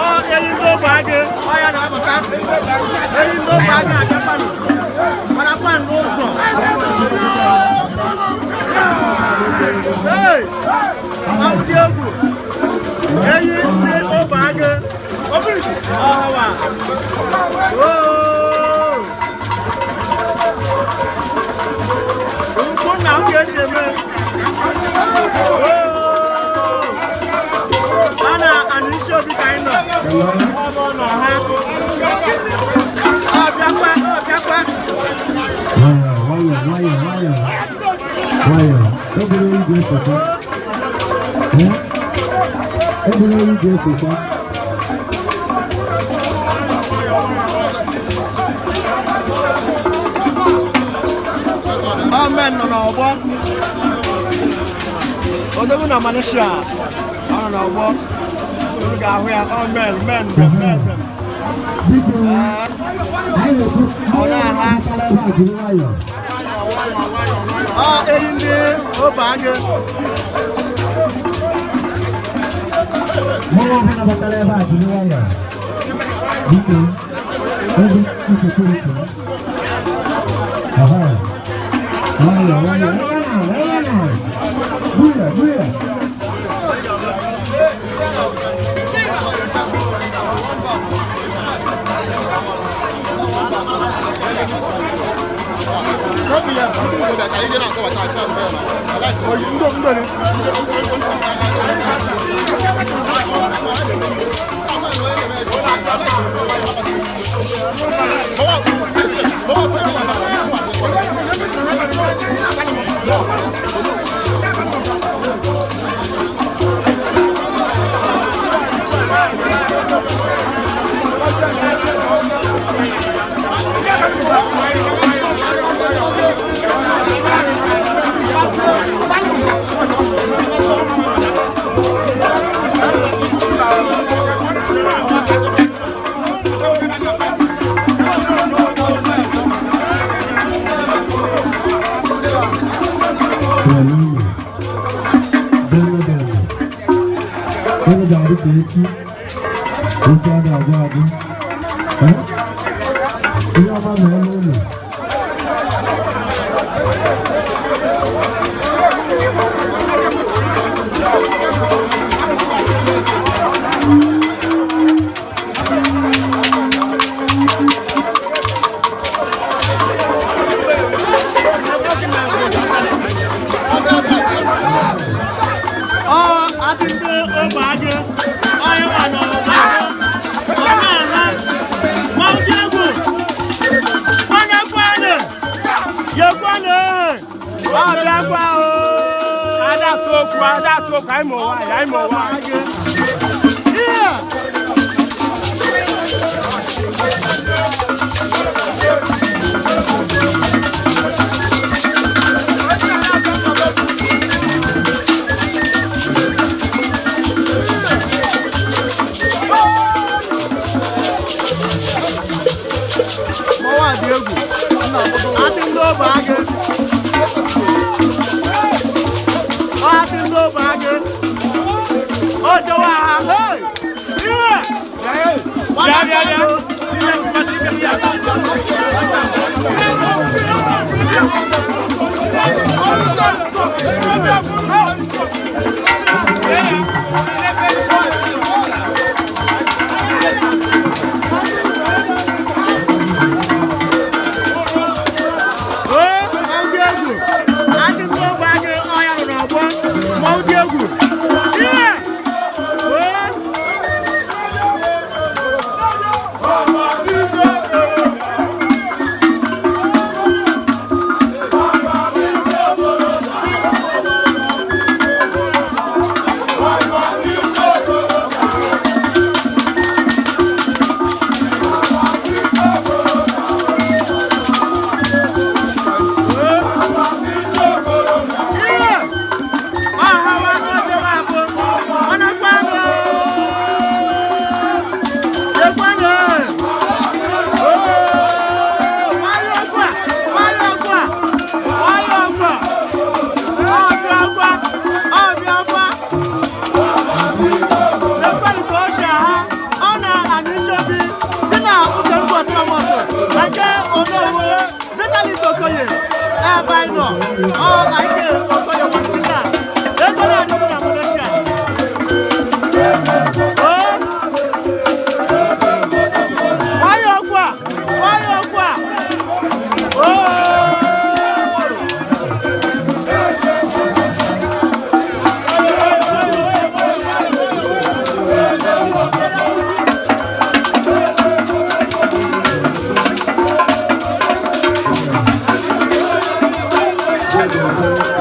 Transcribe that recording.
Ọ eyi ndị ogbe agụ, ọ ya na-abata. Eyi ndị ogbe agụ abịakwanụ. Marakwa n'ụzọ. Hey! Ahụ dị egwu. Eyi ndị ogbe agụ. Ọhawa. Oo! Nkwụ na ahụ ga-esi eme. Oo! A na anụ isi obi ka anyị nọ. Ọ bụ nọ ha. Ọ bịakwa, ọ bịakwa. Nwayọọ, nwayọọ, nwayọọ, nwayọọ, nwayọọ. Eburu igwe foto. Eh? Eburu igwe foto. Ọ men nọ n'ọgbọ. Odogwu na Malaysia. Ọ nọ n'ọgbọ. Unu ga-ahụ ya. Ọ men, men, men, men. Biko, anyị na-ekwu Ọ na-aha. ebe a jiri nwayọọ. Ọ eyi ndị ogbe agụ. Mmanwụ ọbụla batara ebe a jiri nwayọọ. Biko, ebe security. Aha. Nwayọọ, nwayọọ, ebe na, ebe na. Buya, buya. Daalụ. Daalụ, daalụ. Unu ga-adị ka echi. Echi a ga-agwụ agwụ. Eh? Ihe ọma mee n'ụlọ. Ọ adị ndị ogbe agụ. Ọ ya nwa nọ n'ọgbọ. Ọ na-aha. Mmanwụ dị egwu. Onye kwanụ. Yekwanụ. Ọ bịakwa o. Ada atụ okwu, ada atụ okwu, anyị ma ụwa anyị, anyị ma ụwa anyị. Ihe. Mmanwụ a dị egwu. Adị ndị ogbe agụ. Ọ adị ndị ogbe agụ. O jewe ha. Hey! Ihe! Bịa, bịa, bịa. Oo, mmanwụ dị egwu. Adị ndị ogbe agụ ọ ya nọ n'ọgbọ. Mmanwụ dị egwu. Ihe! Oo! Ga-ekwe.